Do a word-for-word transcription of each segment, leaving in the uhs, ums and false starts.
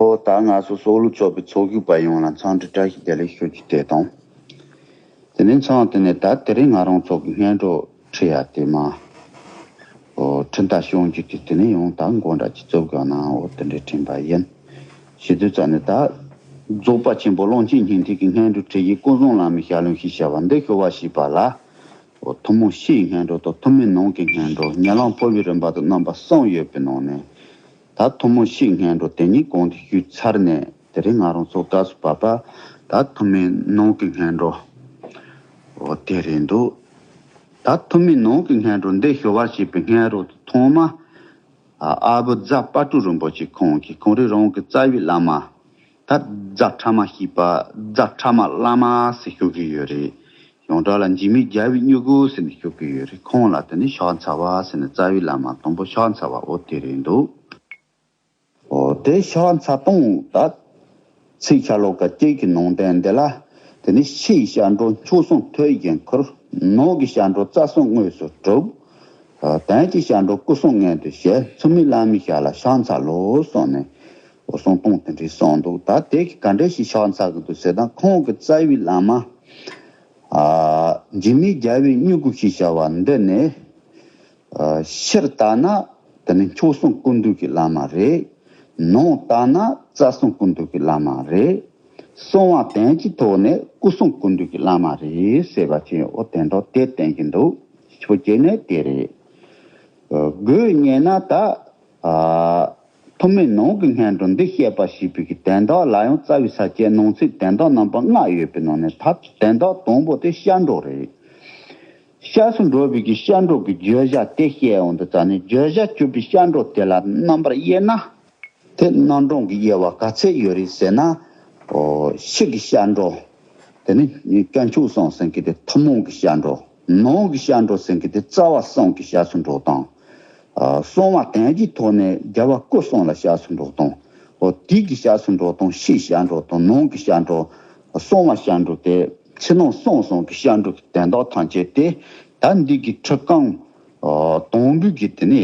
ཨོ་ད་ང་ཚོ་སོག་ལུ་ཚོགས་པའི་ཚོགས་ཞུགས་པ་ཡོངས་ལ་འཚམས་འདྲི་བཀྲ་ཤིས་བདེ་ལེགས་ཞུ་རྒྱུ་དེ་དང་། དེ་ནས་མཚམས་དེ་ནས་ད་དེ་རིང་ང་རང་ཚོ་གི་སྔོན་འགྲོ་ཁྲིད་ཡ་དེ་མ། ཨོ་ཁྲིད་ད་ཤོང་རྒྱུ་དེ་དེ་ནས་ཡང་ད་མགོ་འདྲ་ཅིག་བཙུགས་དགོས་ན་ཨོ་དེ་འདྲའི་དྲན་པ་ཡིན། ཞེས་དུས་ཙམ་ནས་ད། རྫོགས་པ་ཆེན་པོ་ཀློང་ཆེན་སྙིང་ཐིག་གི་སྔོན་འགྲོ་ཁྲིད་ཡིག་ཀུན་བཟང་བླ་མའི་ཞལ་ལུང་ཞེས་བྱ་བ་འདི་ཞུ་བ་ཞེས་པ་ལ། ཐུན་མོང་ཕྱིའི་སྔོན་འགྲོ་དང་ཐུན་མིན་ནང་གི་སྔོན་འགྲོ་ཉམས་ལེན་ཕུར་བའི་རིམ་པ་དང་རྣམ་པ་གསུམ་ཡོད་པའི་ནང་ནས། ད་ཐུན་མོང་ཕྱིའི་སྔོན་འགྲོ་དེ་ཉིད་གོང་དུ་ཞུས་ཚར་ནས་དེ་རིང་ང་རང་ཚོ་སྐབས་སུ་བབ་པ་ད་ཐུན་མིན་ནང་གི་སྔོན་འགྲོ་དེ་རེད་འདུག་ད་ཐུན་མིན་ནང་གི་སྔོན་འགྲོ་འདི་ཞུ་བར་བྱེད་པའི་སྔོན་འགྲོ་ཐོག་མ། ཨ་བུ་རྫ་དཔལ་སྤྲུལ་རིན་པོ་ཆེ་ཁོང་གིས་ཁོང་རང་རང་གི་རྩ་བའི་བླ་མ། ད་རྫ་ཕྲ་མ་ཞེས་པ་རྫ་ཕྲ་མ་བླ་མ་ཟེར་ཞུ་གི་ཡོད་རེད། ཡོངས་གྲགས་ལ་འཇིགས་མེད་རྒྱལ་བའི་སྨྱུ་གུ་ཟེར་ནས་ཞུ་གི་ཡོད་རེད། ཁོང་ལ་དེ་ནི་ཕྱག་འཚལ་བ་ཟེར་ནས་རྩ་བའི་བླ་མ་དང་པོ་ཕྱག་འཚལ་བ་འོ་དེ་རེད་འདུག་འོ་དེ་ཕྱག་འཚལ་སྟངས་ད། ཚིག་ཆ་ལོ་ཀ་གཅིག་གི་ནང་དོན་འདི་ལ། དེ་ནི་ཕྱིའི་སྐྱབས་འགྲོ་མཆོག་གསུམ་ཐོད་བརྒྱན་ཁུར། ནང་གི་སྐྱབས་འགྲོ་རྩ་གསུམ་དངོས་སུ་གྲུབ། དོན་གྱི་སྐྱབས་འགྲོ་སྐུ་གསུམ་མངོན་དུ་བྱས། མཚུངས་མེད་བླ་མའི་ཞལ་ལ་ཕྱག་འཚལ་ལོ་གསུངས་ནས། འོ་གསུང་སྟངས་དེ་འདྲའི་གསུངས་འདུག་ད་དེ་གི་ག་འདྲ་ཞིག་ཕྱག་འཚལ་གི་འདུག་ཟེར་ན་ཁོང་གི་རྩ་བའི་བླ་མ། ཨ་འཇིགས་མེད་རྒྱལ་བའི་སྨྱུ་གུ་ཞེས་བྱ་བ་འདི་ནི། ཨ་ཕྱིར་ལྟ་ན་དེ་ནི་མཆོག་གསུམ་ཀུན་འདུས་ཀྱི་བླ་མ་རེད། ནང་ལྟ་ན་རྩ་གསུམ་ཀུན་འདུས་ཀྱི་བླ་མ་རེད། གསང་བ་དོན་གྱི་ཐོག་ནས་སྐུ་གསུམ་ཀུན་འདུས་ཀྱི་བླ་མ་རེད་ཟེར་བ་ཅན་འོ་དེ་འདྲ་དེ་བསྟན་གྱི་འདུག་ཕྱོགས་གཅིག་ནས་དེ་རེད། ཨ་དགོས་ངེས་ན་ད། ཨ་ཐུན་མིན་ནང་གི་སྔོན་འགྲོ་འདི་བཤད་པ་ཞེས་པའི་གི་དོན་དག་ལ་ཡང་རྩ་བའི་ས་བཅད་ནང་ཚིག་དོན་དག་རྣམ་པ་ལྔ་ཡོད་པའི་ནང་ནས་ད་དོན་དག་དང་པོ་དེ་སྐྱབས་འགྲོ་རེད། སྐྱབས་སུ་འགྲོ་བའི་གི་སྐྱབས་འགྲོ་གི་བརྗོད་བྱ་དེ་བཤད་ཡོང་དུས་ཙ་ནས་བརྗོད་བྱ་བཅུ་པའི་སྐྱབས་འགྲོ་དེ་ལ་རྣམ་པར་དབྱེ་ན། དེ་རྣམ་གྲངས་ཀྱི་དབྱེ་བ་ག་ཚད་ཡོད་རེད་ཟེར་ན། ཨོ་ཕྱི་གི་སྐྱབས་འགྲོ། དེ་ནི་དཀོན་མཆོག་གསུམ་ཟེར་མཁན་དེ་ཐུན་མོང་གི་སྐྱབས་འགྲོ། ནང་གི་སྐྱབས་འགྲོ་ཟེར་མཁན་དེ་རྩ་བ་གསུམ་གྱི་སྐྱབས་སུ་འགྲོ་སྟངས། ཨ་གསང་བ་དོན་གྱི་ཐོག་ནས་རྒྱལ་བ་སྐུ་གསུམ་ལ་སྐྱབས་སུ་འགྲོ་སྟངས། ཨོ་དེ་གི་སྐྱབས་སུ་འགྲོ་སྟངས་ཕྱིའི་སྐྱབས་འགྲོ་དང་ནང་གི་སྐྱབས་འགྲོ། གསང་བ་སྐྱབས་འགྲོ་དེ་ཕྱི་ནང་གསང་གསུམ་གྱི་སྐྱབས་འགྲོ་གི་དོན་དག་ཐམས་ཅད་དེ་ད་འདི་གི་ཁྲིད་རྐང་ཨ་དང་པོའི་གི་དེ་ནི།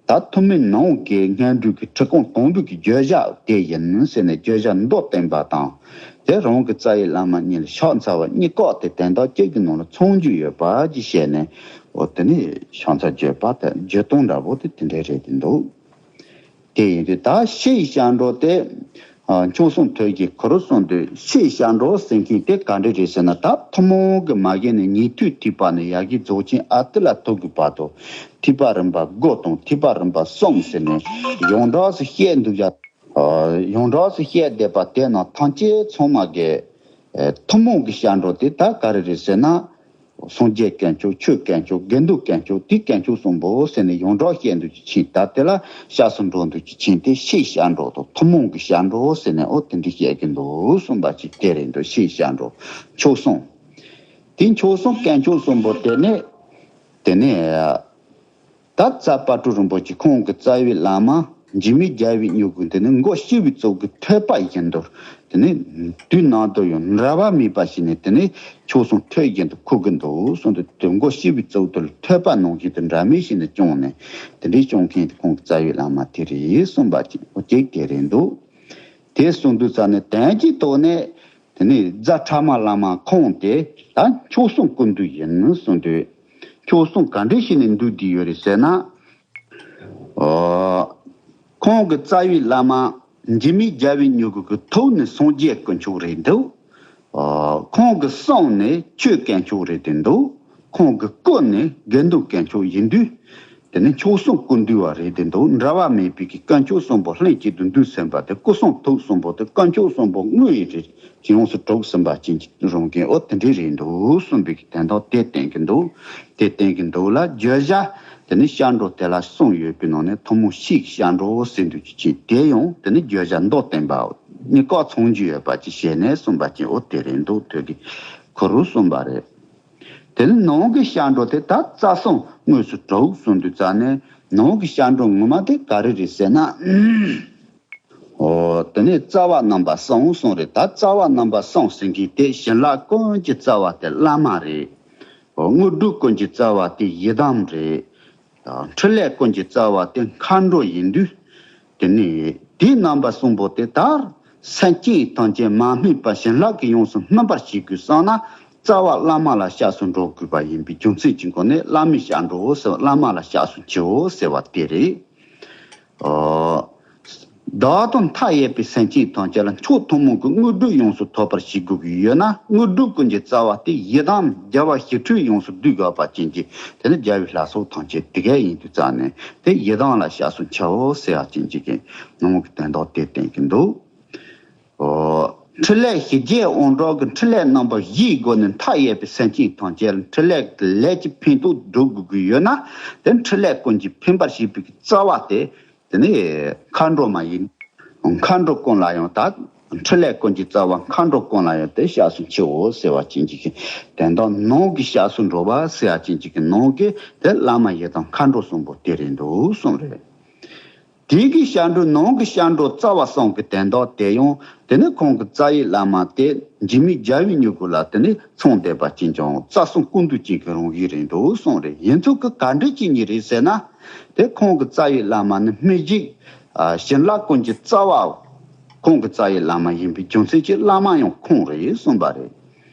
ད་ཐུན་མིན་ནང་གི་སྔོན་འགྲོའི་གི་ཁྲིད་རྐང་དང་པོའི་གི་བརྗོད་བྱ་དེ་ཡིན་ཟེར་ནས་བརྗོད་བྱ་མདོ་བསྟན་པ་དང་། དེ་རང་གི་རྩ་བའི་བླ་མ་གཉིས་ལ་ཕྱག་འཚལ་བ་གཉིས་ཀ་དེ་དོན་དག་གཅིག་གི་ནང་ལ་ཚང་རྒྱུ་ཡོད་པ་ཅིག་བཤད་ནས་འོ་དེ་ནི་ཕྱག་འཚལ་བརྗོད་པ་དེ་བརྗོད་སྟངས་འདྲ་པོ་དེ་དེ་འདྲའི་རེད་དེ་འདུག་དེ་ཡིན་དུས་ད་ཕྱིའི་སྐྱབས་འགྲོ་དེ་ཨ་མཆོག་གསུམ་ཐོད་བརྒྱན་ཁུར་གསུངས་དུས་ཕྱིའི་སྐྱབས་འགྲོ་ཟེར་མཁན་དེ་ག་འདྲ་རེད་ཟེར་ན་ད་ཐུན་མོང་གི་མ་གཞི་ནས་ཉན་ཐོས་ཐེག་པ་ནས་ཡ་གི་རྫོགས་ཆེན་ཨ་ཏི་ལ་ཐུག་གི་བར་དུ། ཐེག་པ་རིམ་པ་དགུ་དང་ཐེག་པ་རིམ་པ་གསུམ་ཟེར་ནས་ཡོངས་གྲགས་སུ་བཤད་འདུག་ཡ། ཡོངས་གྲགས་སུ་བཤད་བསྡད་པ་དེ་རྣམས་ཐམས་ཅད་ཚང་མ་གི་ཐུན་མོང་གི་སྐྱབས་འགྲོ་དེ་ད་ག་རེ་རེད་ཟེར་ན། སངས་རྒྱས་དཀོན་མཆོག་ཆོས་དཀོན་མཆོག་དགེ་འདུན་དཀོན་མཆོག་དེ་དཀོན་མཆོག་གསུམ་པོ་ཟེར་ནས་ཡོངས་གྲགས་བཤད་འདུག་ཅིག་ཕྱིན། ད་དེ་ལ་སྐྱབས་སུ་འགྲོ་འདུག་ཅིག་ཕྱིན་དེ་ཕྱིའི་སྐྱབས་འགྲོ་དང་ཐུན་མོང་གི་སྐྱབས་འགྲོ་ཟེར་ནས་འོ་དེ་འདྲ་བཤད་ཀྱི་འདུག་གསུངས་པ་ཅིག་དེ་རེད་འདུག་ཕྱིའི་སྐྱབས་འགྲོ་མཆོག་གསུམ། དེ་མཆོག་གསུམ་དཀོན་མཆོག་གསུམ་པོ་དེ་ནས་དེ་ནས། ད་རྫ་དཔལ་སྤྲུལ་རིན་པོ་ཆེ་ཁོང་གི་རྩ་བའི་བླ་མ་འཇིགས་མེད་རྒྱལ་བའི་སྨྱུ་གུ་འདི་ནི་མགོ་ཤི་བའི་གཙུག་གི་ཐོད་པ་བཞིན་དུ་དེ་ནི་དུས་ནམ་དུ་ཡང་འབྲལ་བ་མེད་པ་ཞིག་ནས་དེ་ནི་མཆོག་གསུམ་ཐོད་བཞིན་དུ་འཁུར་གྱི་འདུག་གསུངས་ཏེ་དུས་མགོ་ཤི་བའི་གཙུག་ཏུ་ཐོད་པ་ནང་བཞིན་དུ་འབྲལ་མེད་ཞིག་ནས་སྐྱོང་ནས་དེ་འདྲའི་སྐྱོང་མཁན་དེ་ཁོང་གི་རྩ་བའི་བླ་མ་དེ་རེད་གསུངས་པ་ཅིག་འོ་ཅིག་དེ་རེད་འདུག་དེ་གསུངས་དུས་ཙ་ནས་དོན་གྱི་ཐོག་ནས། དེ་ནས་རྫ་ཕྲ་མ་བླ་མ་ཁོང་དེ་ད་མཆོག་གསུམ་ཀུན་འདུས་ཡིན་གསུངས་དུས། མཆོག་གསུམ་ག་འདྲ་ཞིག་ནས་འདུས་བསྡད་ཡོད་རེད་ཟེར་ན། ཨོ། ཁོང་གི་རྩ་བའི་བླ་མ་འཇིགས་མེད་རྒྱལ་བའི་སྨྱུ་གུ་གི་ཐུགས་ནི་སངས་རྒྱས་དཀོན་མཆོག་རེད་འདུག་ཨོ། ཁོང་གི་གསུང་ནི་ཆོས་དཀོན་མཆོག་རེད་དེ་འདུག་ཁོང་གི་སྐུ་ནི་དགེ་འདུན་དཀོན་མཆོག་ཡིན་དུས། དེ་ནི་མཆོག་གསུམ་ཀུན་འདུས་པ་རེད་དེ་འདུག་འབྲལ་བ་མེད་པའི་གི་དཀོན་མཆོག་གསུམ་པོ་ལྷན་ཅིག་ཏུ་འདུས་ཟིན་པ་དེ་སྐུ་གསུང་ཐུགས་གསུམ་པོ་དེ་དཀོན་མཆོག་གསུམ་པོ་དངོས་ཡིན་རེད། ཅི་ཡོངས་སུ་གྲུབ་ཟིན་པ་ཅན་གྱི་རང་བཞིན་འོ་དེ་འདྲའི་རེད་འདུག་གསུངས་པའི་གི་དོན་དག་དེ་བསྟན་གྱི་འདུག་དེ་བསྟན་གྱི་འདུག་ལ་བརྗོད་བྱ་དེ་ནི་སྐྱབས་འགྲོ་དེ་ལ་གསུམ་ཡོད་པའི་ནང་ནས་ཐུན་མོང་ཕྱིའི་སྐྱབས་འགྲོ་ཟེར་འདུག་ཅིག་ཅིག་དེ་ཡང་དེ་ནི་བརྗོད་བྱ་མདོ་བསྟན་པ་གཉིས་ཀ་མཚུངས་རྒྱུ་ཡོད་པ་ཅིག་བྱས་ནས་གསུངས་པ་ཅན་འོ་དེ་རེད་འདུག་ཐོད་ཀྱི་ཁུ་རུ་གསུངས་པ་རེད། དེ་ནི་ནང་གི་སྐྱབས་འགྲོ་དེ་ད་རྩ་གསུམ་དངོས་སུ་གྲུབ་གསུངས་དུས་ཙ་ནས་ནང་གི་སྐྱབས་འགྲོ་ངོ་མ་དེ་ག་རེ་རེད་ཟེར་ན། ཨོ། དེ་ནས་རྩ་བ་རྣམ་པ་གསུམ་གསུངས་རེད། ད་རྩ་བ་རྣམ་པ་གསུམ་ཟེར་མཁན་དེ་བྱིན་རླབས་ཀུན་གྱི་རྩ་བ་དེ་བླ་མ་རེད། ཨོ། དངོས་གྲུབ་ཀུན་གྱི་རྩ་བ་དེ་ཡི་དམ་རེད། ཨ། འཕྲིན་ལས་ཀུན་གྱི་རྩ་བ་དེ་མཁའ་འགྲོ་ཡིན་དུས། དེ་ནས་ དེའི་རྣམ་པ་གསུམ་པོ་དེ་ལྟར་སེམས་ཅན་ཐམས་ཅད་མ་སྨིན་པ་བྱིན་རླབས་ཀྱིས་ཡོངས་སུ་སྨིན་པར་བྱེད་དགོས་བསམ་ན། རྩ་བ་བླ་མ་ལ་སྐྱབས་སུ་འགྲོ་དགོས་པ་ཡིན་པའི་རྒྱུ་མཚན་གྱི་སྒོ་ནས་བླ་མའི་སྐྱབས་འགྲོ་ཟེར་བ། བླ་མ་ལ་སྐྱབས་སུ་མཆིའོ་ཟེར་བ་དེ་རེད། ཨོ། བདག་དང་མཐའ་ཡས་པའི་སེམས་ཅན་ཐམས་ཅད་ལ་མཆོག་ཐུན་མོང་གི་དངོས་གྲུབ་ཡོངས་སུ་ཐོབ་པར་བྱེད་དགོས་ཀྱི་ཡོད་ན། དངོས་གྲུབ་ཀུན་གྱི་རྩ་བ་དེ་ཡི་དམ་རྒྱལ་བ་ཞི་ཁྲོས་ཡོངས་སུ་འདུ་དགོས་པ་ཅན་གྱི། དེ་ནི་རྒྱལ་བའི་ལྷ་ཚོགས་ཐམས་ཅད་དེ་ག་ཡིན་དུས་ཙང་ནས། དེ་ཡི་དམ་ལ་སྐྱབས་སུ་མཆིའོ་ཟེར་བ་ཅན་གྱི་གི་ནང་གི་དོན་དག་དེ་བསྟན་གྱི་འདུག། ཨོ། འཕྲིན་ལས་ཞི་རྒྱས་དབང་དྲག་གི་འཕྲིན་ལས་རྣམ་པ་བཞིའི་སྒོ་ནས་མཐའ་ཡས་པའི་སེམས་ཅན་ཐམས་ཅད་ལ་འཕྲིན་ལས་ཀྱི་ལས་ཀྱི་ཕན་ཐོགས་སྒྲུབ་དགོས་ཀྱི་ཡོད་ན། དེ་འཕྲིན་ལས་ཀུན་གྱིས་ཕན་པར་བྱེད་པའི་རྩ་བ་དེ། དེ་ནི་མཁའ་འགྲོ་མ་ཡིན། མཁའ་འགྲོ་ཀུན་ལ་ཡང་། ད་འཕྲིན་ལས་ཀུན་གྱི་རྩ་བ་མཁའ་འགྲོ་ཀུན་ལ་ཡང་དེ་སྐྱབས་སུ་མཆིའོ་ཟེར་བ་ཅན་གྱི་གི། དོན་དག་ནང་གི་སྐྱབས་སུ་འགྲོ་བ་ཟེར་བ་ཅན་གྱི་གི་ནང་གི་དེ་བླ་མ་ཡི་དམ་མཁའ་འགྲོ་གསུམ་པོ་དེ་རེད་འདུག་གསུངས་རེད། དེ་གི་སྐྱབས་འགྲོ། ནང་གི་སྐྱབས་འགྲོ་རྩ་བ་གསུམ་གྱི་དོན་དག་དེ་ཡང་། དེ་ནི་ཁོང་གི་རྩ་བའི་བླ་མ་དེ་འཇིགས་མེད་རྒྱལ་བའི་མྱུ་གུ་ལ་དེ་ནི་མཚུངས་བསྡད་པ་ཅན་གྱི་རྩ་གསུམ་ཀུན་འདུས་ཅན་གྱི་རང་བཞིན་རེད་འདུག་གསུངས་རེད། ཡིན་ཚུལ་གྱི་ག་འདྲ་ཅན་གྱི་རེད་ཟེར་ན། དེ་ཁོང་གི་རྩ་བའི་བླ་མ་ནི་སྨིན་བྱེད། ཨ། བྱིན་རླབས་ཀུན་གྱི་རྩ་བ། ཁོང་གི་རྩ་བའི་བླ་མ་ཡིན་པའི་རྒྱུ་མཚན་གྱིས་བླ་མ་ཡང་ཁོང་རེད་གསུངས་པ་རེད།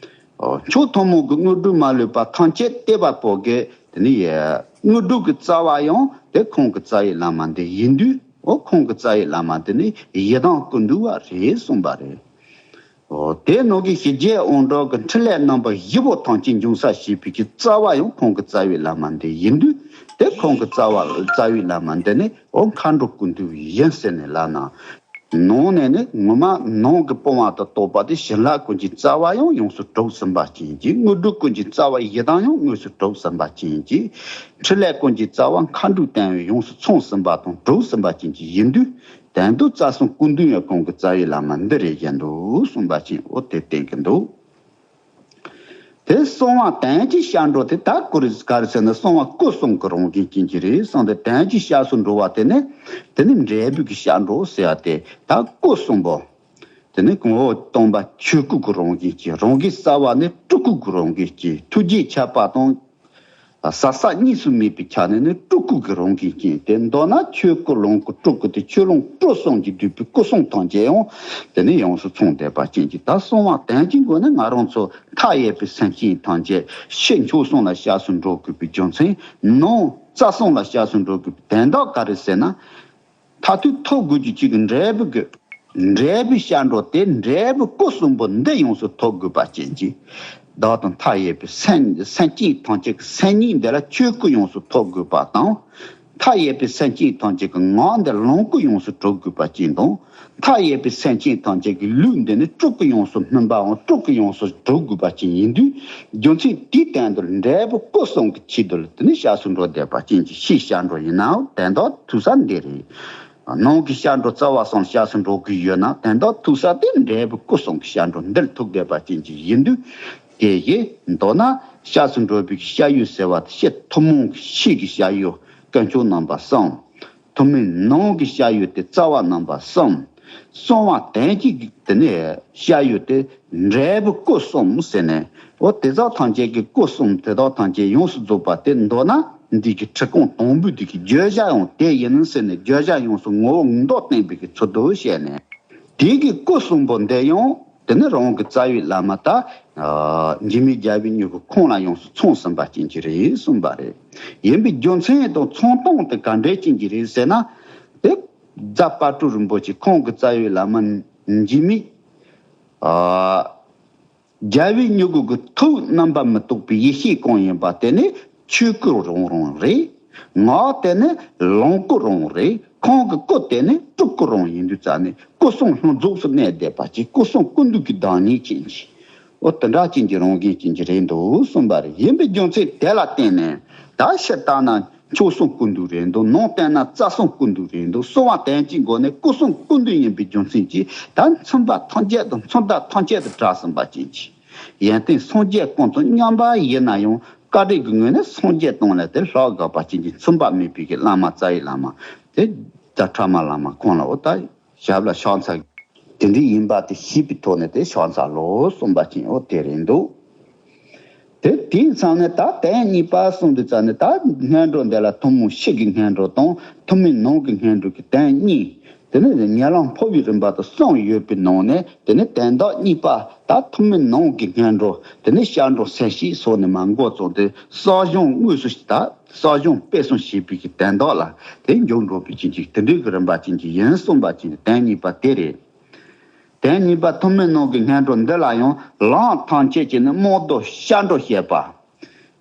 ཨོ། མཆོག་ཐུན་མོང་གི་དངོས་གྲུབ་མ་ལུས་པ་ཐམས་ཅད་སྟེར་བ་པོ་གི་དེ་ནི་ཡ། དངོས་གྲུབ་ཀྱི་རྩ་བ་ཡང་དེ་ཁོང་གི་རྩ་བའི་བླ་མ་འདི་ཡིན་དུས། ཨོ། ཁོང་གི་རྩ་བའི་བླ་མ་འདི་ནི་ཡི་དམ་ཀུན་འདུས་པ་རེད་གསུངས་པ་རེད། ཨོ། དེ་ནང་གི་ཞི་རྒྱས་དབང་དྲག་གི་འཕྲིན་ལས་རྣམ་པ་བཞི་པོ་ཐམས་ཅད་འབྱུང་ས་བྱེད་པའི་གི་རྩ་བ་ཡང་ཁོང་གི་རྩ་བའི་བླ་མ་འདི་ཡིན་དུས། དེ་ཁོང་གི་རྩ་བ། རྩ་བའི་བླ་མ་འདི་ནི། ཨོ། མཁའ་འགྲོ་ཀུན་འདུས་ཡིན་ཟེར་ནས་ལབ་ན། ནང་ནས་ནི་ངོ་མ་ནང་གི་སྤོང་བ་དང་རྟོགས་པ་དེ་བྱིན་རླབས་ཀུན་གྱི་རྩ་བ་ཡང་ཡོངས་སུ་གྲུབ་ཟིན་པ་ཅན་གྱི། དངོས་གྲུབ་ཀུན་གྱི་རྩ་བ་ཡི་དམ་ཡང་དངོས་སུ་གྲུབ་ཟིན་པ་ཅན་གྱི། འཕྲིན་ལས་ཀུན་གྱི་རྩ་བ་མཁའ་འགྲོས་བསྟན་པའི་ཡོངས་སུ་ཚང་ཟིན་པ་དང་གྲུབ་ཟིན་པ་ཅན་གྱི་ཡིན་དུས། དོན་དུ་རྩ་གསུམ་ཀུན་འདུས་ཡང་ཁོང་གི་རྩ་བའི་བླ་མ་འདི་རེད་བཞིན་དུ་གསུངས་པ་ཅན། ཨོ། དེ་བསྟན་གྱི་འདུག། དེ་གསང་བ་དོན་གྱི་སྐྱབས་འགྲོ་དེ་ད་ག་རེ་ག་རེ་ཟེར་ན། གསང་བ་སྐུ་གསུམ་གྱི་རང་བཞིན་ཅན་གྱི་རེད་གསུངས་ཏེ། དོན་གྱི་སྐྱབས་སུ་འགྲོ་བ་དེ་ནི། དེ་ནི་འབྲས་བུ་གི་སྐྱབས་འགྲོ་ཟེར་བ་དེ། ད་སྐུ་གསུམ་པོ། དེ་ནི་ངོ་བོ་སྟོང་པ་ཆོས་སྐུ་གི་རང་བཞིན་གྱི། རང་གི་རྩ་བ་ནི་སྤྲུལ་སྐུ་གི་རང་བཞིན་གྱི། ཐུགས་རྗེ་ཁྱབ་པ་དང་། ཟབ་གསལ་གཉིས་སུ་མེད་པའི་ཆ་ནས་ནི་སྤྲུལ་སྐུ་གི་རང་བཞིན་ཅན། དེ་མདོར་ན་ཆོས་སྐུ་ལོངས་སྐུ་སྤྲུལ་སྐུ་དེ་ཆོས་ལོངས་སྤྲུལ་གསུམ་གྱིས་བསྡུས་པའི་སྐུ་གསུམ་ཐམས་ཅད་ཡང་དེ་ནི་ཡོངས་སུ་ཚང་བསྡད་པ་ཅན་གྱི། ད་གསང་བ་དོན་གྱི་སྒོ་ནས་ང་རང་ཚོ་མཐའ་ཡས་པའི་སེམས་ཅན་ཐམས་ཅད་ཕྱི་མཆོག་གསུམ་ལ་སྐྱབས་སུ་འགྲོ་དགོས་པའི་རྒྱུ་མཚན། ནང་རྩ་གསུམ་ལ་སྐྱབས་སུ་འགྲོ་དགོས་པའི་དོན་དག་ག་རེ་ཟེར་ན། མཐར་ཐུག་ཐོབ་དགོས་རྒྱུ་གཅིག་གི་འབྲས་བུ་གི། འབྲས་བུའི་སྐྱབས་འགྲོ་དེ་འབྲས་བུ་སྐུ་གསུམ་པོ་འདི་ཡོངས་སུ་ཐོབ་དགོས་པ་ཅན་གྱི། བདག་དང་མཐའ་ཡས་པའི་སེམས། སེམས་ཅན་ཐམས་ཅད་ཀྱི་སེམས་ཉིད་འདི་ལ་ཆོས་སྐུ་ཡོངས་སུ་ཐོབ་དགོས་པ་དང་། མཐའ་ཡས་པའི་སེམས་ཅན་ཐམས་ཅད་ཀྱི་ངང་འདིར་ལོངས་སྐུ་ཡོངས་སུ་གྲུབ་དགོས་པ་ཅན་དང་། མཐའ་ཡས་པའི་སེམས་ཅན་ཐམས་ཅད་ཀྱི་ལུས་འདི་ནི་སྤྲུལ་སྐུ་ཡོངས་སུ་སྨིན་པའམ་སྤྲུལ་སྐུ་ཡོངས་སུ་གྲུབ་དགོས་པ་ཅན་ཡིན་དུས། རྒྱུ་མཚན་དེའི་སྟེང་དུ་འབྲས་བུ་སྐུ་གསུམ་གྱི་ཆེད་དུ་ལ་དེ་ནི་སྐྱབས་སུ་འགྲོ་བསྡད་པ་ཅན་གྱི་ཕྱིའི་སྐྱབས་འགྲོ་ཡིན་ནའང་དོན་དག་ཐུག་ས་འདི་རེད། ནང་གི་སྐྱབས་འགྲོ་རྩ་བ་གསུམ་སྐྱབས་སུ་འགྲོ་དགོས་ཡོད་ན། དོན་དག་ཐུག་ས་དེ་འབྲས་བུ་སྐུ་གསུམ་གྱི་སྐྱབས་འགྲོ་འདིར་ཐུག་བསྡད་པ་ཅན་གྱི་ཡིན་དུས། དེ་བཞིན་མདོར་ན་སྐྱབས་སུ་འགྲོ་བའི་སྐྱབས་ཡུལ་ཟེར་བ་དེ་ཕྱི་ཐུན་མོང་གི་ཕྱི་གི་སྐྱབས་ཡུལ་དཀོན་མཆོག་རྣམ་པ་གསུམ། ཐུན་མོང་ནང་གི་སྐྱབས་ཡུལ་དེ་རྩ་བ་རྣམ་པ་གསུམ། གསང་བ་དོན་གྱི་དེ་ནས་སྐྱབས་ཡུལ་དེ་འབྲས་བུ་སྐུ་གསུམ་ཟེར་ནས། འོ། དེ་དག་ཐམས་ཅད་ཀྱི་སྐུ་གསུམ་དེ་དག་ཐམས་ཅད་ཡོངས་སུ་རྫོགས་པ་དེ་མདོར་ན་འདི་གི་ཁྲིད་ཁང་དང་པོའི་དེ་གི་བརྗོད་བྱ་ཡང་དེ་ཡིན་ཟེར་ནས། བརྗོད་བྱ་ཡོངས་སུ་ངོ་བོ་མདོར་བསྟན་པའི་གི་ཚུལ་དུ་བཤད་ནས། དེ་གི་སྐུ་གསུམ་པོ་འདི་ཡང་དེ་ནི་རང་གི་རྩ་བའི་བླ་མ་ད། ཨ། འཇིགས་མེད་རྒྱལ་བའི་མྱུ་གུ་ཁོང་ལ་ཡོངས་སུ་ཚང་ཟིན་པ་ཅན་གྱི་རེད་གསུངས་པ་རེད། ཡིན་པའི་རྒྱུ་མཚན་དང་ཚང་སྟངས་དེ་ག་འདྲས་ཅན་གྱི་རེད་ཟེར་ན། དེ་རྫ་དཔལ་སྤྲུལ་རིན་པོ་ཆེ་ཁོང་གི་རྩ་བའི་བླ་མ་འཇིགས་མེད། ཨ། རྒྱལ་བའི་མྱུ་གུ་གི་ཐུགས་རྣམ་པ་མི་རྟོག་པའི་ཡེ་ཤེས་གང་ཡིན་པ་དེ་ནི་ཆོས་སྐུ་རང་རང་རེད། ངག་དེ་ནི་ལོངས་སྐུ་རང་རེད། ཁོང་གི་སྐུ་དེ་ནི་སྤྲུལ་སྐུ་རང་ཡིན་དུས་ཙང་ནས། སྐུ་གསུམ་ལྷུན་རྫོགས་སུ་གནས་བསྡད་པ་ཅིག། སྐུ་གསུམ་ཀུན་འདུས་ཀྱི་བདག་ཉིད་ཅན་ཅིག། འོ། དེ་འདྲ་ཅན་གྱི་རང་བཞིན་ཅན་གྱི་རེད་འདུག་གསུངས་པ་རེད། ཡིན་པའི་རྒྱུ་མཚན་དེ་ལ་བརྟེན་ནས། ད་ཕྱི་ལྟར་ན་མཆོག་གསུམ་ཀུན་འདུས་རེད་འདུག། ནང་བལྟས་ན་རྩ་གསུམ་ཀུན་འདུས་རེད་འདུག། གསང་བ་དོན་གྱི་སྒོ་ནས་སྐུ་གསུམ་ཀུན་འདུས་ཡིན་པའི་རྒྱུ་མཚན་གྱིས། ད་མཚོན་པ་ཐམས་ཅད་དང་མཚོན་རྟགས་ཐམས་ཅད་དུ་གྲགས་ཟིན་པ་ཅན་གྱི། ཡོན་ཏན་སངས་རྒྱས་ཀུན་དང་མཉམ་པ་ཡིན་ན་ཡང་། བཀའ་དྲིན་གྱི་ངོས་ནས་སངས་རྒྱས་དང་ལས་དེ་ལྷག་དགོས་པ་ཅན་གྱི་མཚུངས་པ་མེད་པའི་གི་བླ་མ། རྩ་བའི་བླ་མ་དེ་ད་ཕྲ་མ་བླ་མ་ཁོང་ལ། འོ། ད་ཞབས་ལ་ཕྱག་འཚལ། དེ་འདྲ་ཡིན་པ་དེ་ཤེས་པའི་ཐོག་ནས་དེ་ཕྱག་འཚལ་ལོ་གསུངས་པ་ཅན། འོ། དེ་རེད་འདུག། དེ་དེའི་མཚམས་ནས་ད་དོན་གཉིས་པ་གསུངས་དུས་ཙང་ནས། ད་སྔོན་འགྲོ་འདི་ལ་ཐུན་མོང་ཕྱི་གི་སྔོན་འགྲོ་དང་ཐུན་མོང་ནང་གི་སྔོན་འགྲོ་གི་དོན་གཉིས། དེ་ནས་ཉེ་ལམ་འཕོ་བའི་རིམ་པ་དང་གསུམ་ཡོད་པའི་ནང་ནས། དེ་ནས་དོན་དག་གཉིས་པ་ད་ཐུན་མིན་ནང་གི་སྔོན་འགྲོ། དེ་ནས་སྐྱབས་འགྲོ་སེམས་བསྐྱེད་སོགས་ནས་མར་འགོ་བཙུགས་ཏེ། བསགས་སྦྱོང་དངོས་སུ་ད་བསགས་སྦྱོང་སྤེལ་གསུམ་བྱེད་པའི་གི་དོན་དག་ལ་དེ་མཇུག་འགྲོ་བའི་རྐྱེན་གྱིས། དེ་འདྲའི་གི་རིམ་པ་ཅན་གྱི་ཡིན་གསུངས་པ་ཅན་གྱི་དོན་གཉིས་པ་དེ་རེད། དོན་གཉིས་པ་ཐུན་མིན་ནང་གི་སྔོན་འགྲོ་འདི་ལ་ཡང་ལམ་ཐམས་ཅད་ཀྱི་ནི་རྨོངས་བསྡད་སྐྱབས་འགྲོ་བྱེད་པ།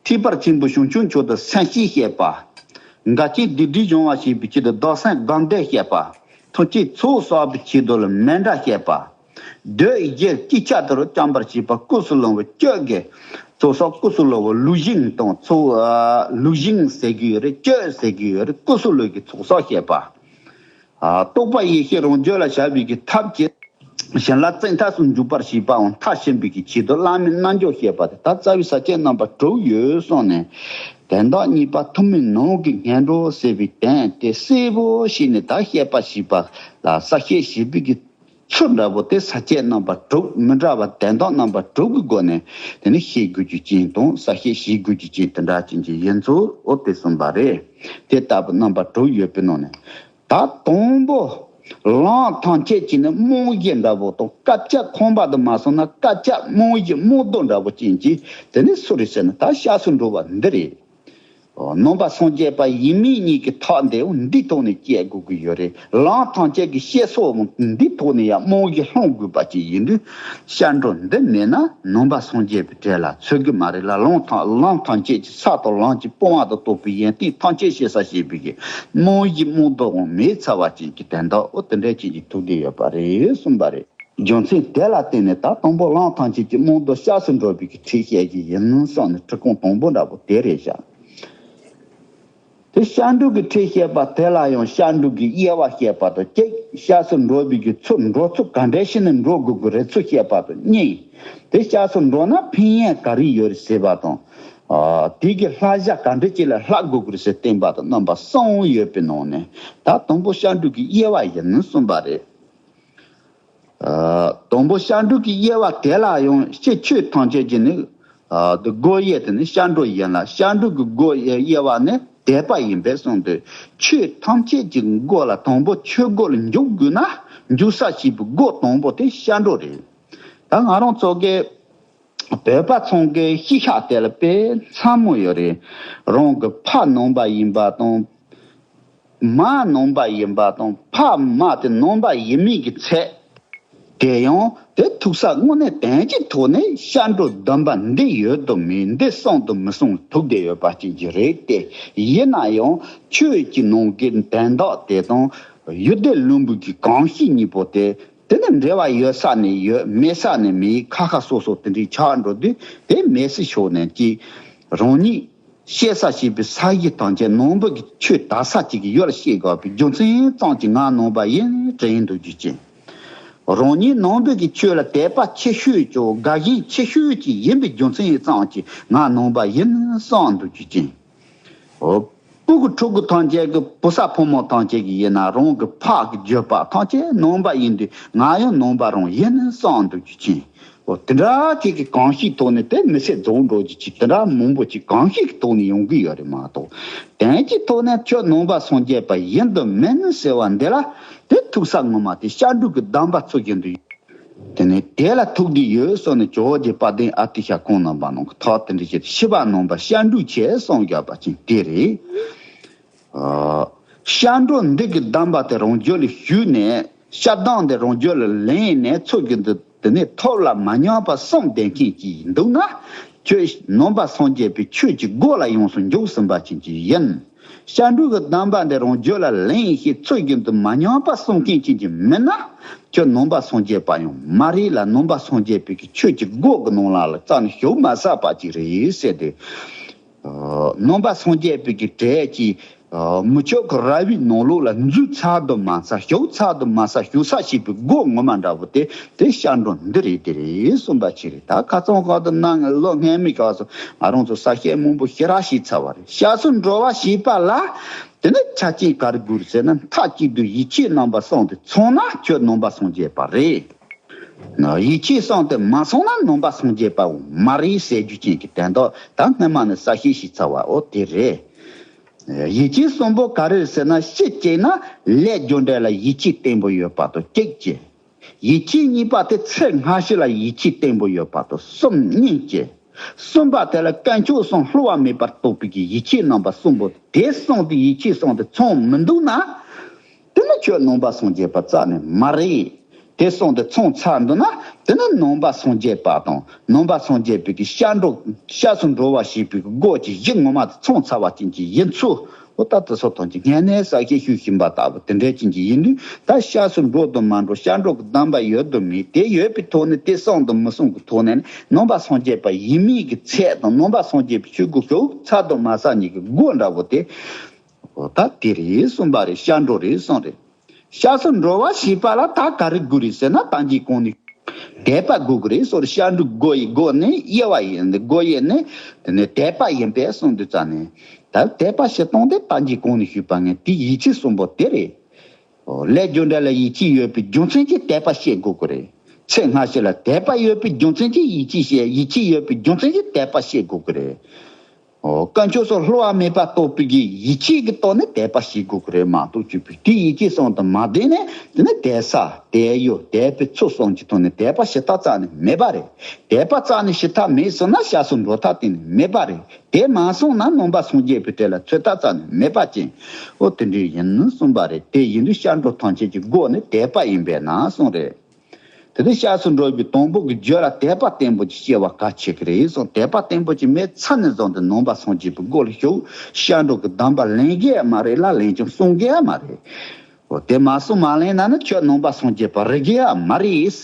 ཐེག་པ་ཆེན་པོ་བྱང་ཆུབ་མཆོག་ཏུ་སེམས་བསྐྱེད་བྱེད་པ། འགལ་རྐྱེན་སྡིག་སྒྲིབ་སྦྱོང་བ་བྱེད་པའི་ཆེད་དུ་བདག་སེམས་སྒོམ་བཟླས་བྱེད་པ། ཐམས་ཅད་ཚོགས་བསགས་པའི་ཆེད་དུ་ལ་མཎྜལ་བྱེད་པ། འདོད་སྒྱུ་ཅི་ཆ་དུ་བཅོམ་པར་བྱེད་པ། སྐུ་གསུམ་ལ་བ་བཅུ་གི་ཚོགས་བསགས། སྐུ་གསུམ་ལ་བ་ལུགས་ཤིང་དང་ཚོགས། ལུགས་ཤིང་ཟེར་གྱི་ཡོད་རེད། བཅུ་ཟེར་གྱི་ཡོད་རེད། སྐུ་གསུམ་ལ་གི་ཚོགས་བསགས་བྱེད་པ། རྟོགས་པ་ཡེ་ཤེས་རང་རྒྱུད་ལ་བྱ་བའི་གི་ཐབས་ཀྱི་བྱིན་རླབས་བཙན་ཐབས་སུ་འཇུག་པར་བྱེད་པའམ་མཐར་ཕྱིན་པའི་གི་ཆེད་དུ་བླ་མའི་རྣལ་འབྱོར་བྱེད་པ་དེ་ད་རྩ་བའི་ས་བཅད་རྣམ་པ་དྲུག་ཡོད་གསུངས་ནས། དོན་དག་གཉིས་པ་ཐུན་མིན་ནང་གི་སྔོན་འགྲོ་ཟེར་བའི་དོན་དེ་གསལ་པོ་ཤེས་ནས་ད་བཤད་པ་བྱེད་པ་ལ་གསལ་བཤད་བྱེད་པའི་གི་ཚུལ་འདྲ་པོ་དེ་ས་བཅད་རྣམ་པ་དྲུག་མི་འདྲ་བ་དོན་དག་རྣམ་པ་དྲུག་གི་སྒོ་ནས་དེ་ནི་བཤད་དགོས་རྒྱུ་ཅན་དང་གསལ་བཤད་བྱེད་དགོས་རྒྱུ་ཅན་དེ་འདྲ་ཅན་གྱི་ཡིན་ཚུལ། འོ་དེ་གསུངས་པ་རེད། དེ་ལྟ་བུ་རྣམ་པ་དྲུག་ཡོད་པའི་ནང་ནས། ད་དང་པོ། ལམ་ཐམས་ཅད་ཀྱི་ནི་རྨང་གཞི་འདྲ་པོ་དང་། བཀའ་བཅག་ཁང་པ་དུ་མ་སོང་ན་བཀའ་བཅག་རྨང་གཞི་རྨོངས་བསྡད་འདྲ་པོ་ཅན་གྱི་དེ་ནི་སུ་རེད་ཟེར་ན་ད་སྐྱབས་སུ་འགྲོ་བ་འདི་རེད། ཨོ། ནང་པ་སངས་རྒྱས་པ་ཡིན་མིན་གཉིས་ཀྱི་ཐག་འདི་འདིའི་ཐོག་ནས་བཅད་དགོས་ཀྱི་ཡོད་རེད། ལམ་ཐམས་ཅད་ཀྱི་བཤད་སྲོལ་འདིའི་ཐོག་ནས་ཡང་རྨང་གཞི་སློང་དགོས་པ་ཅིག་ཡིན་དུས། སྐྱབས་འགྲོ་འདི་མེད་ན་ནང་པ་སངས་རྒྱས་པའི་གྲལ་ལ་ཚུད་ཀྱི་མ་རེད་ལ། ལམ་ཐམས་ལམ་ཐམས་ཅད་ཀྱི་ས་དང་ལམ་གྱི་སྤོང་བ་དང་རྟོགས་པའི་ཡོན་ཏན་ཐམས་ཅད་ཤེས་ས་ཞེས་པའི་གི་རྨང་གཞི་རྨོངས་བསྡད་འོང་མེད་ཚར་བ་ཅན་གྱི་དོན་དག་འོ་དེ་འདྲ་ཅན་གྱི་ཐུག་བསྡད་ཡོད་པ་རེད་གསུངས་པ་རེད། རྒྱུ་མཚན་དེ་ལ་བརྟེན་ནས་ད་དང་པོ་ལམ་ཐམས་ཅད་ཀྱི་རྨོངས་བསྡད་སྐྱབས་སུ་འགྲོ་བའི་གི་ཁྲིད་བཤད་ཀྱི་ཡིན་གསུངས་ནས་ཁྲིད་ཁུངས་དང་པོ་འདྲ་པོ་དེ་རེད་བཞག་དེ་སྐྱབས་འགྲོ་གི་ཁྲིད་བཤད་པ་དེ་ལ་ཡང་སྐྱབས་འགྲོ་གི་དབྱེ་བ་བཤད་པ་དང་གཅིག་སྐྱབས་སུ་འགྲོ་བའི་གི་ཚུལ། འགྲོ་ཚུལ་ག་འདྲ་བྱས་ནས་འགྲོ་དགོས་ཀྱི་རེད་ཚུལ་བཤད་པ་དང་གཉིས། དེ་སྐྱབས་སུ་འགྲོ་ན་ཕན་ཡོན་ག་རེ་ཡོད་རེད་ཟེར་བ་དང་། ཨ། དེ་གི་བསླབ་བྱ་ག་འདྲ་ཅིག་ལ་བསླབ་དགོས་ཀྱི་རེད་ཟེར་བསྟན་པ་དང་རྣམ་པ་གསུམ་ཡོད་པའི་ནང་ནས་ད་དང་པོ་སྐྱབས་འགྲོ་གི་དབྱེ་བ་ཡིན་གསུངས་པ་རེད། ཨ། དང་པོ་སྐྱབས་འགྲོ་གི་དབྱེ་བ་དེ་ལ་ཡང་སྤྱིར་ཆོས་ཐམས་ཅད་ཀྱི་ནི། ཨ། དེ་སྒོ་དབྱེ་དེ་ནི་སྐྱབས་འགྲོ་ཡིན་ལ། སྐྱབས་འགྲོ་གི་སྒོ་དབྱེ་དབྱེ་བ་ནི་དད་པ་ཡིན་པས་གསུངས་ཏེ། ཆོས་ཐམས་ཅད་ཀྱི་སྒོ་ལ་དང་པོ་ཆོས་སྒོ་ལ་འཇུག་དགོས་ན་འཇུག་ས་བྱེད་པའི་སྒོ་དང་པོ་དེ་སྐྱབས་འགྲོ་རེད། ད་ང་རང་ཚོ་གི་བོད་པ་ཚང་གི་གཤིས་ཆགས་དེ་ལ་དཔེ་མཚར་མོ་ཡོད་རེད། རང་གི་ཕ་ནང་པ་ཡིན་པ་དང་། མ་ནང་པ་ཡིན་པ་དང་། ཕ་མ་དེ་ནང་པ་ཡིན་མིན་གྱི་ཚད། དེ་ཡང་དེ་ཐུག་ས་དངོས་གནས་དོན་གྱི་ཐོག་ནས་སྐྱབས་འགྲོ་སྡོམ་པ་འདི་ཡོད་དམ་མེད། འདི་སྲུང་དམ་མི་སྲུང་ཐུག་བསྡད་ཡོད་པ་ཅིག་ཅིག་རེད་དེ། ཡིན་ན་ཡང་ཆོས་ཀྱི་ནང་གི་དོན་དག་དེ་དང་ཡུལ་སྡེ་ལུང་པའི་གི་གོམས་གཤིས་གཉིས་པོ་དེ། དེ་ནི་འབྲེལ་བ་ཡོད་ས་ནས་ཡོད། མེད་ས་ནས་མེད། ཁ་ཁ་སོ་སོ་དེ་འདྲའི་ཆགས་འགྲོ་དུས། དེ་མེད་སའི་ཕྱོགས་ནས་ཀྱི་རང་ཉིད་བཤད་ས་བྱེད་པའི་ས་གཞི་ཐམས་ཅད་ནང་པ་གི་ཆོས་དར་ས་ཅིག་གི་ཡུལ་ལ་བཤད་དགོས་པའི་རྒྱུ་མཚན་ཙམ་གྱིས་ང་ནང་པ་ཡིན་དྲན་འདུག་རྒྱུ་ཅན། རང་ཉིད་ནང་པ་གི་ཆོས་ལ་དད་པ་ཆེ་ཤོས་ཀྱང་དགའ་ཞེན་ཆེ་ཤོས་ཀྱི་ཡིན་པའི་རྒྱུ་མཚན་ཙམ་གྱིས་ང་ནང་པ་ཡིན་བསམ་འདུག་རྒྱུ་ཅན། འོ། སྤུ་གུ་ཕྲུ་གུ་ཐམས་ཅད་ཀྱི་བུ་ཚ་ཕོ་མོ་ཐམས་ཅད་ཀྱི་ཡིན་ན་རང་གི་ཕ་གི་བརྒྱུད་པ་ཐམས་ཅད་ནང་པ་ཡིན་དུས་ང་ཡང་ནང་པ་རང་ཡིན་བསམ་འདུག་རྒྱུ་ཅན། འོ། དེ་འདྲ་ཅིག་གི་གོམས་གཤིས་ཐོག་ནས་དེ་མི་ཚེ་རྫོགས་འགྲོ་རྒྱུ་ཅིག་དེ་འདྲ་མང་པོ་ཅིག་གོམས་གཤིས་ཀྱི་ཐོག་ནས་ཡོང་གི་ཡོད་རེད་མ་གཏོགས། དོན་གྱི་ཐོག་ནས་ཁྱོད་ནང་པ་སངས་རྒྱས་པ་ཡིན་དམ་མིན་ཟེར་བ་འདི་ལ་དེ་ཐུག་ས་ངོ་མ་དེ་སྐྱབས་འགྲོ་གི་སྡོམ་པ་ཚུལ་བཞིན་དུ། དེ་ནས་དེ་ལ་ཐུག་བསྡད་ཡོད་སོགས་ནས་ཇོ་བོ་རྗེ་དཔལ་ལྡན་ཨ་ཏི་ཤ་ཁོང་རྣམ་པ་ནང་གི་ཐག་དེ་འདྲ་བྱས་ཏེ་ཤེས་པ་ནང་པ་སྐྱབས་འགྲོ་ཆེ་གསུངས་བཞག་པ་ཅན་དེ་རེད། ཨ། སྐྱབས་འགྲོ་འདི་གི་སྡོམ་པ་དེ་རང་རྒྱུད་ལ་ཞུགས་ནས་སྐྱབས་སྡོམ་དེ་རང་རྒྱུད་ལ་ལེན་ནས་ཚུལ་བཞིན་དུ་དེ་ནས་ཐོབ་ལ་མ་ཉམས་པ་གསུམ་ལྡན་མཁན་ཅིག་འདུག་ན། ཁྱོད་ནང་པ་སངས་རྒྱས་པའི་ཆོས་ཀྱི་སྒོ་ལ་ཡོངས་སུ་འཇུག་ཟིན་པ་ཅན་ཅིག་ཡིན། སྐྱབས་འགྲོ་གི་སྡོམ་པ་འདི་རང་རྒྱུད་ལ་ལེན་ཞིང་ཚུལ་བཞིན་དུ་མ་ཉམས་པ་སྲུང་མཁན་ཅན་ཅིག་མིན་ན། ཁྱོད་ནང་པ་སངས་རྒྱས་པ་ཡང་མ་རེད་ལ། ནང་པ་སངས་རྒྱས་པའི་གི་ཆོས་ཀྱི་སྒོ་གི་ནང་ལ་ལ་རྩ་ནས་ཞུགས་མ་ཟིན་པ་ཅིག་རེད་ཟེར་ཏེ། ཨ། ནང་པ་སངས་རྒྱས་པའི་གི་གྲས་ཀྱི། ཨ། མི་ཆོས་ཀྱི་ར་བའི་ནང་ལོགས་ལ་འཛུལ་ཚར་དུ་མ་ཟིན། ཞུགས་ཚར་དུ་མ་ཟིན། ཞུགས་ས་བྱེད་པའི་སྒོ་ངོ་མ་འདྲ་བོ་དེ་དེ་སྐྱབས་འགྲོ་འདི་རེད། དེ་རེད་གསུངས་པ་ཅིག་རེད། ད་ཁ་སང་ཁ་ཏུ་ནང་ལོ་སྔོན་མའི་སྐབས་སུ་ང་རང་ཚོ་གསལ་བཤད་མང་པོ་ཞེ་དྲག་བྱས་ཚར་བ་རེད། སྐྱབས་སུ་འགྲོ་བ་བྱེད་པ་ལ་དེ་ནི་ཆ་རྐྱེན་ག་རེ་དགོས་རེད་ཟེར་ན། མཐའ་གཅིག་ཏུ་ཡིད་ཆེས་རྣམ་པ་གསུམ་དེ་ཚང་ན་ཁྱོད་ནང་པ་སངས་རྒྱས་པ་རེད། ན། ཡིད་ཆེས་གསུམ་དེ་མ་ཚང་ན་ནང་པ་སངས་རྒྱས་པ་མ་རེད་ཟེར་རྒྱུ་ཅན་གྱི་དོན་དག་ད་སྔོན་མ་ནས་གསལ་བཤད་བྱས་ཚར་བ་འོ་དེ་རེད། ཡིད་ཆེས་གསུམ་པོ་ག་རེ་རེད་ཟེར་ན། གཅིག་བྱས་ན་ལས་རྒྱུ་འབྲས་ལ་ཡིད་ཆེས་བརྟན་པོ་ཡོད་པ་དང་གཅིག་བྱས། ཡིད་ཆེས་གཉིས་པ་དེ་ཚེ་སྔ་ཕྱི་ལ་ཡིད་ཆེས་བརྟན་པོ་ཡོད་པ་དང་གསུམ་གཉིས་བྱས། གསུམ་པ་དེ་ལ་དཀོན་མཆོག་གསུམ་བསླུ་བ་མེད་པར་རྟོགས་པའི་གི་ཡིད་ཆེས་རྣམ་པ་གསུམ་པོ་དེ་གསུམ་དེ་ཡིད་ཆེས་གསུམ་དེ་ཚང་མི་འདུག་ན། དེ་ནི་ཁྱོད་ནང་པ་སངས་རྒྱས་པ་རྩ་ནས་མ་རེད། དེ་གསུམ་དེ་ཚང་ཚར་འདུག་ན། དེ་ནི་ནང་པ་སངས་རྒྱས་པ་དང་ནང་པ་སངས་རྒྱས་པའི་གི་སྐྱབས་འགྲོ་སྐྱབས་སུ་འགྲོ་བ་ཞེས་པའི་གི་སྒོ་གི་གཞི་ངོ་མ་དེ་ཚང་ཚར་བ་ཅན་གྱི་ཡིན་ཚུལ། འོ་ད་དེ་ཚོ་ཐམས་ཅད་སྔ་ནས་ས་ཁྱེད་ཞུས་བཞིན་པ་ལྟ་བུ་དེ་འདྲའི་ཅན་གྱི་ཡིན་དུས། ད་སྐྱབས་སུ་འགྲོ་དང་མ་འགྲོ། སྐྱབས་འགྲོ་གི་གདམས་པ་ཡོད་དང་མེད། དེ་ཡོད་པའི་ཐོག་ནས་དེ་གསུམ་དང་མི་གསུམ་གི་ཐོག་ནས་ནང་པ་སངས་རྒྱས་པ་ཡིན་མིན་གྱི་ཚད་དང་ནང་པ་སངས་རྒྱས་པའི་ཆོས་ཀྱི་ཞུགས་ཚར་དང་མ་ཚར་གཉིས་ཀྱི་སྒོ་འདྲ་བོ་དེ། འོ་ད་དེ་རེད་གསུངས་པ་རེད། སྐྱབས་འགྲོ་རེད་གསུངས་རེད། སྐྱབས་སུ་འགྲོ་བ་ཞེས་པ་ལ་ད་ག་རེ་དགོས་རེད་ཟེར་ན། ད་གིན་གོང་ནས་དད་པ་དགོས་ཀྱི་རེད་གསུངས་རེད། སྐྱབས་འགྲོའི་སྒོ་ཡི་སྒོ་ནས་དབྱེ་བ་ཡིན། སྒོ་དབྱེ་ནས་དེ་ནས་དད་པ་ཡིན་པས་གསུངས་དུས་ཙ་ནས། ད་དད་པ་བྱེད་སྟངས་དེ་ད་གིན་གོང་ནས་ཞུས་པ་ངས་དེ་ཡིད་ཆེས་གསུམ་པོ་དེ་རེད། ལས་རྒྱུ་འབྲས་ལ་ཡིད་ཆེས་ཡོད་པའི་རྒྱུ་མཚན་གྱིས་དད་པ་བྱེད་དགོས་ཀྱི་རེད། ཚེ་སྔ་ཕྱི་ལ་དད་པ་ཡོད་པའི་རྒྱུ་མཚན་གྱིས་ཡིད་ཆེས་བྱེད། ཡིད་ཆེས་ཡོད་པའི་རྒྱུ་མཚན་གྱིས་དད་པ་བྱེད་དགོས་ཀྱི་རེད། འོ། དཀོན་མཆོག་གསུམ་བསླུ་བ་མེད་པར་རྟོགས་པའི་གི་ཡིད་ཆེས་ཀྱི་ཐོག་ནས་དད་པ་བྱེད་དགོས་ཀྱི་རེད་མ་གཏོགས། སྤྱོད་པའི་དེའི་ཡིད་ཆེས་གསུམ་དང་མ་ལྡན་ནས་དེ་ནི་དད་ས་དད་ཡོད་དད་པའི་ཚུལ་གསུམ་གྱི་ཐོག་ནས་དད་པ་བྱེད་ཐབས་རྩ་ནས་མེད་པ་རེད། དད་པ་རྩ་ནས་བྱེད་ཐབས་མེད་སོང་ན་སྐྱབས་སུ་འགྲོ་ཐབས་གཏན་ནས་མེད་པ་རེད། དེ་མ་སོང་ན་ནང་པ་སངས་རྒྱས་པའི་གྲལ་ལ་ཚུད་ཐབས་རྩ་ནས་མེད་པ་ཅན། འོ་དེ་འདྲའི་ཡིན་གསུངས་པ་རེད། དེ་ཡིན་དུས་སྐྱབས་འགྲོ་ཐམས་ཅད་ཀྱི་སྒོ་ནས་དད་པ་ཡིན་པས་ན་གསུངས་རེད། དེ་ནས་སྐྱབས་སུ་འགྲོ་བའི་དང་པོ་གི་རྒྱུད་ལ་དད་པ་བརྟན་པོ་ཅིག་སྐྱེ་བ་གལ་ཆེ་གི་རེད་གསུངས། དད་པ་བརྟན་པོ་ཅིག་མེད་ཚར་ནས་བཟུང་སྟེ་ནང་པ་སངས་རྒྱས་པའི་སྒོ་ལ་ཞུགས། སྐྱབས་འགྲོ་གི་གདམས་པ་ལེན་གི་ཡ་མ་རེད་ལ། ལེན་ཀྱང་གསུང་གི་ཡ་མ་རེད། འོ་དེ་མ་གསུང་མ་ལེན་ན་ནི་ཁྱོད་ནང་པ་སངས་རྒྱས་པ་རེད་གི་ཡ་མ་རེད།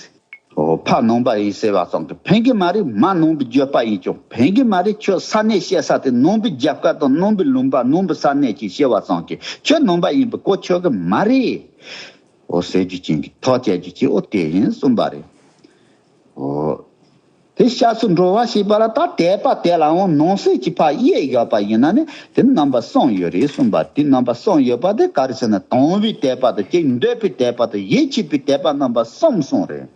འོ་ཕ་ནང་པ་ཡིན་ཟེར་བ་ཙམ་གྱིས་ཕན་གི་མ་རེད། མ་ནང་པའི་རྒྱུད་པ་ཡིན་ཀྱང་ཕན་གི་མ་རེད། ཁྱོད་ས་གནས་བཤད་ས་དེ་ནང་པའི་རྒྱལ་ཁབ་དང་ནང་པའི་ལུང་པ་ནང་པའི་ས་གནས་ཀྱིས་བཤད་བ་ཙམ་གྱིས་ཁྱོད་ནང་པ་ཡིན་པའི་གོ་ཆོད་གི་མ་རེད། འོ་ཟེར་རྒྱུ་ཅན་གྱི་ཐག་བཅད་རྒྱུ་ཅིག་འོ་དེ་ཡིན་གསུངས་པ་རེད། འོ། དེ་སྐྱབས་སུ་འགྲོ་བ་ཞེས་པ་ལ་ད་དད་པ་དེ་ལའང་ནང་གསེས་ཀྱི་ཕར་དབྱེ་ཡོད་པ་ཡིན་ན་ནི་དེ་རྣམ་པ་གསུམ་ཡོད་རེད་གསུངས་པ། དེ་རྣམ་པ་གསུམ་ཡོད་པ་དེ་ག་རེ་ཟེར་ན། དང་བའི་དད་པ་དང་གཅིག་འདོད་པའི་དད་པ་དང་ཡིད་ཆེས་པའི་དད་པ་རྣམ་པ་གསུམ་གསུངས་རེད།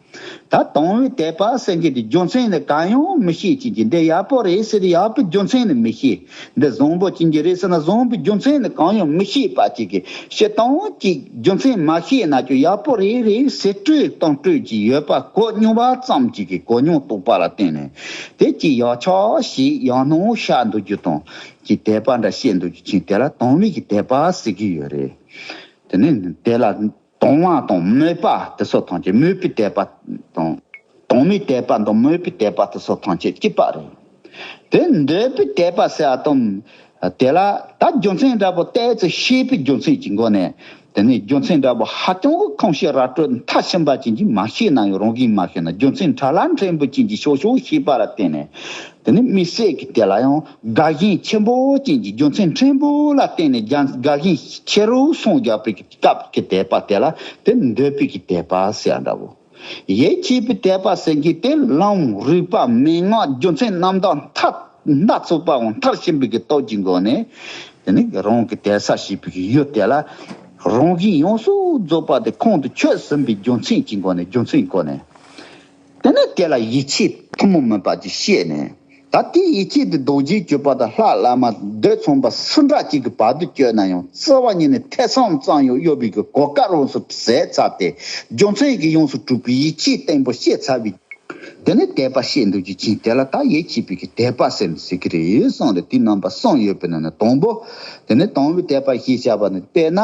ད་དང་བའི་དད་པ་ཟེར་མཁན་དེ་རྒྱུ་མཚན་ནི་གང་ཡང་མི་ཤེས་ཅན་གྱི། འདི་ཡག་པོ་རེད་ཟེར་ཏེ་ཡག་པོའི་རྒྱུ་མཚན་ནི་མི་ཤེས། འདི་བཟང་པོ་ཅན་གྱི་རེད་ཟེར་ན་བཟང་པོའི་རྒྱུ་མཚན་ནི་གང་ཡང་མི་ཤེས་པ་ཅིག་གིས། སྤྱིར་བཏང་གི་རྒྱུ་མཚན་མ་ཤེས་ན་ཀྱང་ཡག་པོ་རེད་རེད་ཟེར་སྤྲོས་དང་སྤྲོས་ཀྱི་ཡོད་པ་གོ་མྱོང་བ་ཙམ་ཅིག་གིས། གོ་མྱོང་རྟོགས་པ་ལ་བརྟེན་ནས་དེ་ཅིག་ཡག་ཆ་ཞིག་ཡག་སྣང་ཤར་འདུག་རྒྱུ་དང་། ཅིག་དད་པ་འདྲ་སྐྱེ་འདུག་རྒྱུ་ཅན་དེ་ལ་དང་བའི་གི་དད་པ་ཟེར་གྱི་ཡོད་རེད། དེ་ནས་དེ་ལ་དང་བ་དང་མོས་པ་དེ་ཚོ་ཐམས་ཅད། མོས་པའི་དད་པ་དང་། དང་བའི་དད་པ་དང་མོས་པའི་དད་པ་དེ་ཚོ་ཐམས་ཅད་གཅིག་པ་རེད། དེ་འདོད་པའི་དད་པ་ཟེར་བ་དང་། དེ་ལ་ད་རྒྱུ་མཚན་འདྲ་པོ་ཏོག་ཙམ་ཤེས་པའི་རྒྱུ་མཚན་གྱི་སྒོ་ནས། དེ་ནས་རྒྱུ་མཚན་འདྲ་པོ་ཧ་ཅང་གི་ཁུངས་སྐྱེལ་ར་སྤྲོད་མཐར་ཕྱིན་པ་ཅན་གྱིས་མ་ཤེས་ན་ཡང་། རང་གིས་མ་ཤེས་ན་རྒྱུ་མཚན་ཕྲ་ལ་ཕྲན་བུ་ཅན་གྱིས་ཤོག་ཤོག་ཤེས་པ་ལ་བརྟེན་ནས། དེ་ནས་དམིགས་བསལ་གྱི་དེ་ལ་ཡང་དགའ་ཞེན་ཆེན་པོ་ཅན་གྱི་རྒྱུ་མཚན་ཕྲན་བུ་ལ་བརྟེན་ནས་རྒྱ་དགའ་ཞེན་ཆེ་རུ་སོང་རྒྱག་པའི་སྐབས་ཀྱི་དད་པ་དེ་ལ་དེ་འདོད་པའི་གི་དད་པ་ཟེར་འདྲ་བོ། ཡིད་ཆེས་པའི་དད་པ་ཟེར་མཁན་དེ་ལམ་རིགས་པ་མན་ངག་རྒྱུ་མཚན་རྣམ་དག་མཐའ་སྣ་ཚོགས་པའང་མཐར་ཕྱིན་པའི་གི་སྟོབས་ཀྱི་སྒོ་ནས། དེ་ནི་རང་གི་དད་ས་བྱེད་པའི་གི་ཡུལ་དེ་ལ་རང་བཞིན་ཡོངས་སུ་རྫོགས་པ་དེ་ཁོང་དུ་ཆུད་ཟིན་པའི་རྒྱུ་མཚན་གྱི་སྒོ་ནས། རྒྱུ་མཚན་སྒོ་ནས། དེ་ནས་དེ་ལ་ཡིད་ཆེས་ཐུན་མོང་མིན་པ་ཅིག་བཤད་ནས། ད་ལྟའི་ཡིད་ཆེས་དེ་རྡོ་རྗེའི་གྱུར་པ་དང་ལྷ་བླ་མ་འདོད་ཚངས་པ་སུ་འདྲ་ཅིག་གི་བར་དུ་བསྐྱོད་ན་ཡང་། རྩ་བ་ཉིད་ནས་ཐེ་ཚོམ་ཙམ་ཡང་གཡོ་བའི་གི་གོ་སྐབས་རང་སོར་ཟད་ཚར་ཏེ། རྒྱུ་མཚན་གྱིས་ཡོངས་སུ་གྲུབ་པའི་ཡིད་ཆེས་བརྟན་པོ་སྐྱེས་ཚར་བའི། དེ་ནས་དད་པ་བྱེད་འདོད་རྒྱུ་ཅན་དེ་ལ་ད་ཡིད་ཆེས་པའི་གི་དད་པ་ཟེར་ནས་ཟེར་གི་རེད་གསུངས་ཏེ། དེའི་རྣམ་པ་གསུམ་ཡོད་པའི་ནང་ནས་དང་པོ། དེ་ནས་དང་པོའི་དད་པ་ཞེས་བྱ་བ་ནི། དཔེར་ན།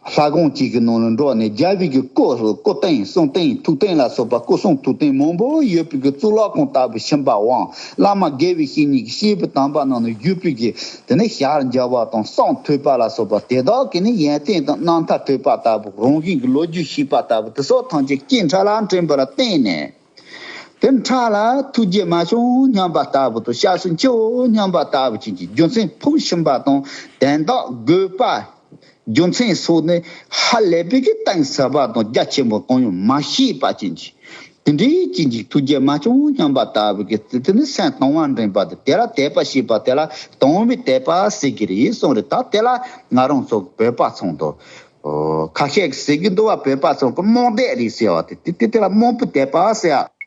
ལྷ་ཁང་གཅིག་གི་ནང་ལ་འགྲོ་ནས་རྒྱལ་བའི་གི་སྐུ་སྐུ་རྟེན་གསུང་རྟེན་ཐུགས་རྟེན་ལ་སོགས་པ་སྐུ་གསུང་ཐུགས་རྟེན་མང་པོ་ཡོད་པའི་གི་གཙུག་ལག་ཁང་ལྟ་བུ་ཕྱིན་པའམ། བླ་མ་དགེ་བའི་བཤེས་གཉེན་གྱི་སྐྱེས་བུ་དམ་པ་རྣམས་ནས་བརྒྱུད་པའི་གི་དེ་ནས་ཞལ་མཇལ་བ་དང་གསུང་ཐོས་པ་ལ་སོགས་པ་དེ་དག་གིས་ནི་ཡོན་ཏན་དང་རྣམ་ཐར་ཐོས་པ་ལྟ་བུ། རང་བཞིན་གྱི་ལོ་རྒྱུས་ཤེས་པ་ལྟ་བུ་དེ་སོགས་ཐམས་ཅད་སྐྱེས་ཕྲ་ལ་ཕྲན་བུ་ལ་བརྟེན་ནས། དེ་ཕྲ་ལ་ཐུགས་རྗེ་མ་བྱུང་སྙམ་པ་ལྟ་བུ་དང་། སྐྱབས་སུ་མཆིའོ་སྙམ་པ་ལྟ་བུ་ཅན་གྱི་རྒྱུ་མཚན་ཕུགས་ཕྱིན་པ་དང་། དོན་དག་དགོས་པ། རྒྱུ་མཚན་སོགས་ནི་ཧ་ལས་པའི་གི་གཏིང་ཟབ་པ་དང་རྒྱ་ཆེན་པོ་གང་ཡང་མ་ཤེས་པ་ཅན་གྱི། དེ་འདྲའི་ཅན་གྱི་ཐུགས་རྗེ་མ་བྱུང་སྙམ་པ་ལྟ་བུ་གི་དེ་ནི་སེམས་དང་བ་འདྲེན་པ་དེ། དེ་ལ་དད་པ་བྱེད་པ་དེ་ལ་དང་བའི་དད་པ་ཟེར་གི་རེད་གསུངས་རེད། ད་དེ་ལ་ང་རང་ཚོ་བོད་པ་ཚོ་དང་། ཁ་ཤས་ཀྱིས་ཟེར་གི་འདུག་བ། བོད་པ་ཚོ་གི་རྨོངས་དད་རེད་ཟེར་བ་དེ། དེ་དེ་དེ་ལ་རྨོངས་པའི་དད་པ་ཟེར་ཡ།